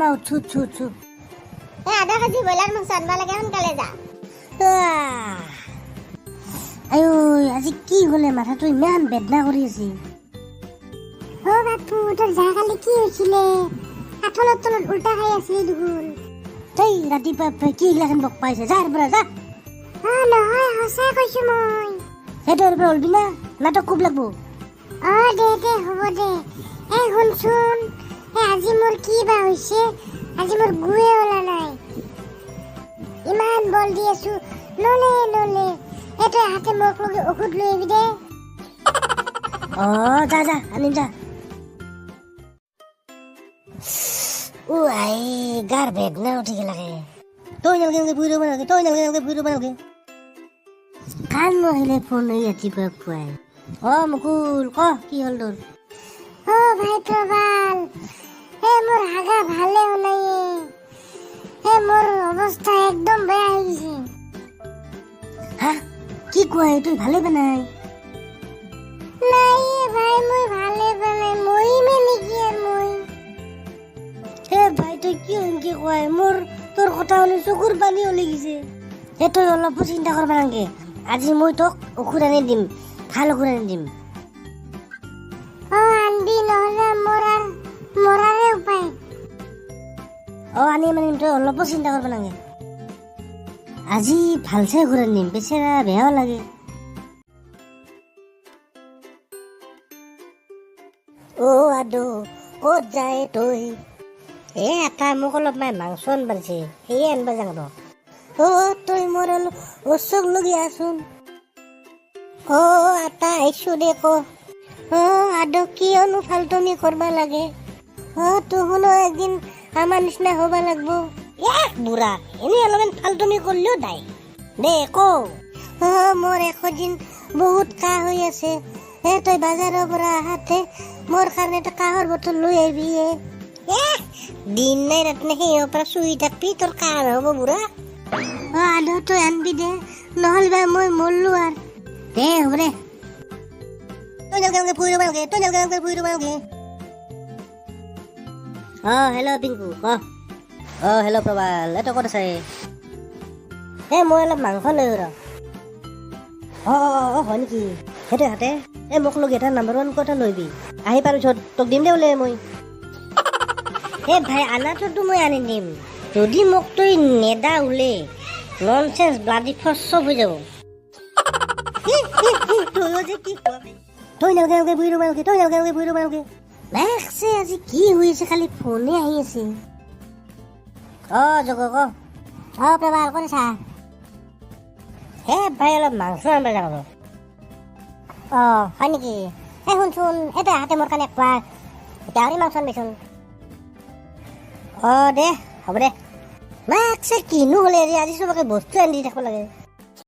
মা, উঠছো উঠছো উঠছো। এই 0.5 KG broiler মাংস আনবা লাগে, সোনকালে যা। আয়ো, আজি কি হ'লে মাথাটো ইমান বেদনা কৰি আছে? অ বাপু, তোৰ যোৱাকালি কি হৈছিলে? আঠলত তলত উল্টা খাই আছিলি দেখোন। তই ৰাতিপুৱা পুৱাই কি এইগিলাখান বক পাইছে? যা ইয়াৰ পৰা, যা। অ নহয়, সঁচাই কৈছো মই। সেইটো ইয়াৰ পৰা ওলবি না, নাটক খুব লাগব। অ দে দে, হ'ব দে। এই শুনচোন, এই আজি মোৰ কি বা হৈছে, আজি মোৰ গুৱে ওলা নাই। ইমান বল দি আছো, নলে নলে। এই তই হাতে মোক লগে ঔষধ লৈ আহিবি দে। অ যা যা, আনিম যা। ও I, গাৰ বেদনা উঠি গেলাকে। তই নালগে নালগে ফুৰিব নালগে, তই নালগে নালগে ফুৰিব নালগে। কাণ নহিলে ফোন এই ৰাতিপুৱা পুৱাই। অ মুকুল, ক, কি হ'ল তোৰ? অ ভাই প্ৰবাল, এই মোৰ হাগা ভালে হোৱা নাই। এই মোৰ অৱস্থা একদম বেয়া হৈ গৈছে। হা, কি কোৱা? তই ভালে বনাই নাই ভাই, মই ভালে পোৱা নাই। মৰিমে নেকি আৰু মই? হে ভাই, তই কিয় সেনকে কোৱাই? মোৰ তোৰ কথা শুনি চকুৰ পানী ওলাই গৈছে। হে, তই অলপো চিন্তা কৰিব নালাগে। আজি মই তোক ঔষধ আনি দিম, ভাল ঔষধ আনি দিম। অ আনবি, নহ'লে মোৰ আৰু মৰাৰে উপায়। অ আনিম আনিম, তই অলপো চিন্তা কৰিব নালাগে। আজি ভাল চাই ঔষধ আনিম, বেচেৰা বেয়াও লাগে। অ আদৌ, ক'ত যায় তই? এ এটা মোক অলপ মায়ে মাংস আনবা দিছে, সেয়ে আনবা যাওঁ ৰ। অ তই মোৰ অলপ ওচৰ লগি আছোন। অ আটা, আহিছো দে, ক। অ আদৌ, কিয়নো ফালটুমি কৰবা লাগে? অ তুহুনো একদিন আমাৰ নিচিনা হ'ব লাগব। এহ বুঢ়া, এনেই অলপমান ফালটুমি কৰিলেও দায় দে, ক। অ মোৰ এশদিন বহুত কাহ হৈ আছে। এ তই বাজাৰৰ পৰা আহাতে মোৰ কাৰণে এটা কাহৰ বটল লৈ আহিবি। এ এহ, দিন নাই ৰাত নাই সেই পৰা চুই থাকবি, তোৰ কাহ নহ'ব বুঢ়া। অ আদৌ, তই আনবি দে, নহ'লে বা মই মৰলো আৰু। দে, হ'ব দে। তই নালগে নালগে ফুৰিব নালগে, তই নালগে নালগে ফুৰিব নালগে। অ হেল্ল' পিংকু, ক। অ হেল্ল' প্ৰবাল, এই তই ক'ত আছে? এ মই অলপ মাংস লৈ ৰ। অ অ অ হয় নেকি? সেইটোৱে হাতে এই মোক লগ এটা নাম্বাৰ ওৱান কথা লৈবি, আহি পাৰ পিছত তোক দিম দে বোলে মই। এ ভাই, আনাটোতো মই আনি দিম, যদি মোক তই নেদা ওলে ননচেন্স ব্লাডি ফচ চব হৈ যাব। তয়ো যে কি কোৱা ভাই। তই নালগে নালগে ফুৰিব নালগে, তই নালগে নালগে ফুৰিব নালগে। মেখছে আজি কি হৈ আছে, খালি ফোনে আহি আছে। অ জগ, ক। অ প্ৰবাল, ক'ত আছা? হে ভাই, অলপ মাংস আনবা যাওঁ ৰ। অ হয় নেকি? এই শুনচোন, এই তই আহাতে মোৰ কাৰণে কোৱা গাহৰি মাংস আনবিচোন। অ দে, হ'ব দে। মাকছে কিনো হ'লে আজি, আজি চবকে বস্তু আনি দি থাকিব লাগে।